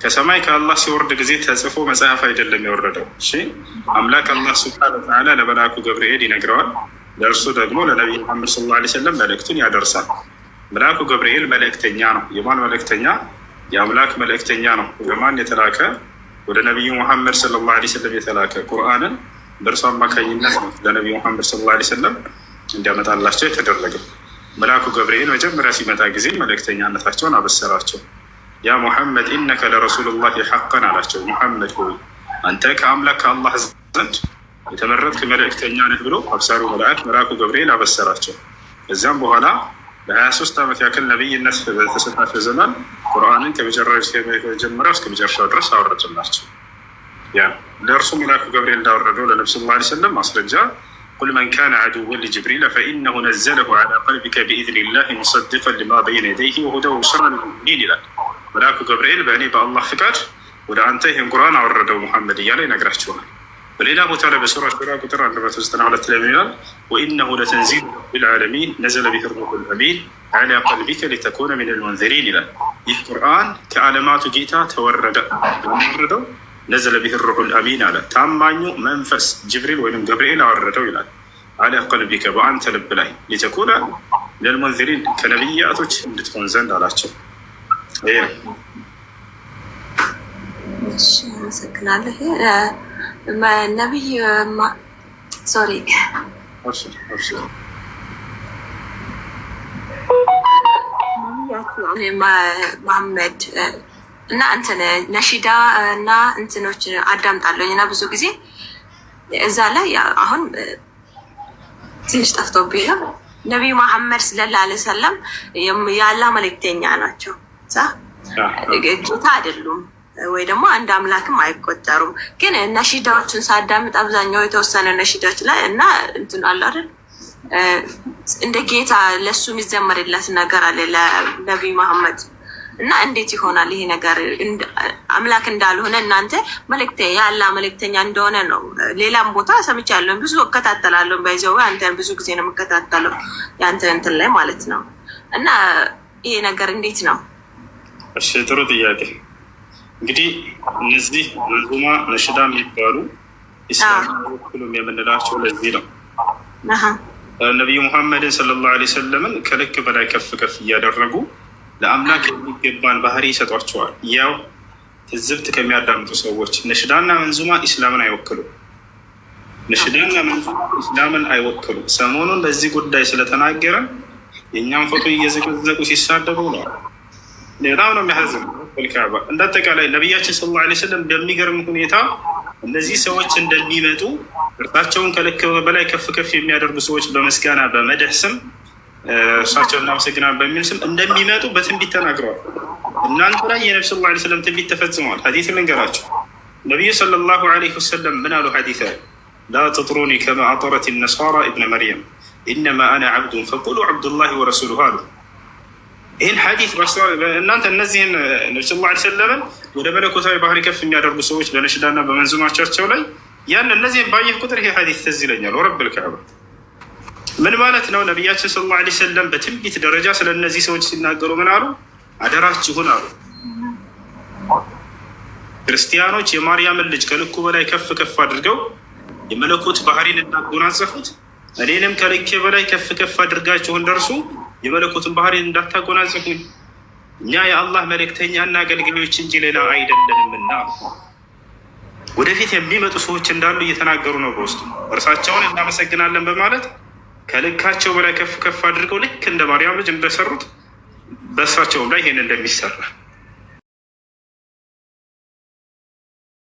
ከሰማይ ከአላህ ሲወርድ ጊዜ ተጽፎ መጽሐፍ አይደለም የወረደው። እሺ፣ አምላክ አላህ سبحانه وتعالى ለመልአኩ ገብርኤል ይነግረዋል። ለእርሱ ደግሞ ለነቢይ መሐመድ صلى الله عليه وسلم መልእክቱን ያደርሳል። መልአኩ ገብርኤል መልእክተኛ ነው። የማን መልእክተኛ? የአምላክ መልእክተኛ ነው። በማን የተላከ? ወደ ነቢዩ ሙሐመድ صلى الله عليه وسلم የተላከ፣ ቁርአንን በእርሱ አማካኝነት ነው ለነቢዩ ሙሐመድ صلى الله عليه وسلم እንዲያመጣላቸው የተደረገ። መልአኩ ገብርኤል መጀመሪያ ሲመጣ ጊዜ መልእክተኛነታቸውን አበሰራቸው። يا محمد إنك لرسول الله حقا አላቸው። ሙሐመድ ሆይ፣ አንተ ከአምላክ ከአላህ ዘንድ የተመረጥክ መልእክተኛ ነህ ብሎ አብሳሪው መልአክ መልአኩ ገብርኤል አበሰራቸው። ከዚያም በኋላ ለ23 ዓመት ያክል ነቢይነት በተሰጣቸው ዘመን ቁርአንን ከመጀመሪያው እስከ መጨረሻው ድረስ አወረደላቸው። ያ ለእርሱ መልአኩ ገብርኤል እንዳወረደው ለነቢ صلى الله عليه وسلم ማስረጃ قل من كان عدوا لجبريل فإنه نزله على قلبك بإذن الله مصدقا لما بين يديه وهدى وبشرى للمؤمنين ይላል። መልአኩ ገብርኤል በእኔ በአላህ ፍቃድ ወደ አንተ ይህን ቁርአን አወረደው ሙሐመድ እያለ ይነግራቸዋል። በሌላ ቦታ ላይ በሱራ ሹራ ቁጥር 192 ላይ ምን ይላል? وإنه لتنزيل رب العالمين نزل به الروح الأمين على قلبك لتكون من المنذرين ይላል። ይህ ቁርአን ከዓለማቱ ጌታ ተወረደ። ወረደው نزل به الروح الأمين አለ። ታማኙ መንፈስ ጅብሪል ወይም ገብርኤል አወረደው ይላል። على قلبك በአንተ ልብ ላይ لتكون من المنذرين ከነቢያቶች እንድትሆን ዘንድ አላቸው። ይሄ ነው። እሺ፣ አመሰግናለሁ። ነቢይ፣ sorry። እሺ። መሐመድ እና እንትን ነሺዳ እና እንትኖች አዳምጣለሁኝ እና ብዙ ጊዜ እዛ ላይ አሁን ትንሽ ጠፍቶብኝ ነው። ነቢዩ መሐመድ صلى الله عليه وسلم የአላህ መልእክተኛ ናቸው፣ ጌታ አይደሉም፣ ወይ ደግሞ አንድ አምላክም አይቆጠሩም። ግን ነሺዳዎችን ሳዳምጥ አብዛኛው የተወሰነ ነሺዳዎች ላይ እና እንትን አለ አይደል፣ እንደ ጌታ ለእሱ የሚዘመርለት ነገር አለ ለነቢዩ መሐመድ። እና እንዴት ይሆናል ይሄ ነገር? አምላክ እንዳልሆነ እናንተ መልእክተ የአላህ መልእክተኛ እንደሆነ ነው። ሌላም ቦታ ሰምቻለሁ፣ ብዙ እከታተላለሁ። By the way አንተን ብዙ ጊዜ ነው የምከታተለው፣ የአንተ እንትን ላይ ማለት ነው። እና ይሄ ነገር እንዴት ነው? እሺ፣ ጥሩ ጥያቄ። እንግዲህ እነዚህ መንዙማ፣ ነሽዳ የሚባሉ ኢስላም አይወክሉም የምንላቸው ለዚህ ነው። ነቢዩ ሙሐመድን صلى الله عليه وسلم ን ከልክ በላይ ከፍ ከፍ እያደረጉ ለአምላክ የሚገባን ባህሪ ይሰጧቸዋል። ያው ትዝብት ከሚያዳምጡ ሰዎች ነሽዳና መንዙማ ኢስላምን አይወክሉም። ነሽዳና መንዙማ ኢስላምን አይወክሉም። ሰሞኑን በዚህ ጉዳይ ስለተናገረ የእኛም ፎቶ እየዘቀዘቁ ሲሳደቡ ነው። በጣም ነው የሚያሳዝነው። ካዕባ እንደ አጠቃላይ ነቢያችን صلى الله عليه وسلم በሚገርም ሁኔታ እነዚህ ሰዎች እንደሚመጡ፣ እርሳቸውን ከልክ በላይ ከፍ ከፍ የሚያደርጉ ሰዎች በምስጋና በመድህ ስም፣ እርሳቸውን እናመሰግናለን በሚል ስም እንደሚመጡ በትንቢት ተናግረዋል። እናንተ ላይ የነቢ صلى الله عليه وسلم ትንቢት ተፈጽመዋል። ሐዲስ ልንገራቸው። ነቢዩ صلى الله عليه وسلم ምን አሉ? ሐዲስ ላይ لا تطروني كما أطرت النصارى ابن مريم إنما أنا عبد فقولوا عبد الله ورسوله አሉ። ይህን ሐዲስ እናንተ እነዚህን ነቢ صلى الله عليه وسلم ን ወደ መለኮታዊ ባህሪ ከፍ የሚያደርጉ ሰዎች በነሽዳና በመንዙማቻቸው ላይ ያን እነዚህን ባየህ ቁጥር ይሄ ሐዲስ ትዝ ይለኛል። ورب الكعبة ምን ማለት ነው? ነቢያችን صلى الله عليه وسلم በትንቢት ደረጃ ስለ እነዚህ ሰዎች ሲናገሩ ምን አሉ? አደራችሁን አሉ። ክርስቲያኖች የማርያምን ልጅ ከልኩ በላይ ከፍ ከፍ አድርገው የመለኮት ባህሪን እንዳጎናጸፉት እኔንም ከልኬ በላይ ከፍ ከፍ አድርጋችሁ እንደርሱ የመለኮትን ባህሪን እንዳታጎናጽፉኝ፣ እኛ የአላህ መልእክተኛና አገልጋዮች እንጂ ሌላ አይደለንምና። ወደፊት የሚመጡ ሰዎች እንዳሉ እየተናገሩ ነው። በውስጡ እርሳቸውን እናመሰግናለን በማለት ከልካቸው በላይ ከፍ ከፍ አድርገው ልክ እንደ ማርያም ልጅ እንደሰሩት በእሳቸውም ላይ ይሄን እንደሚሰራ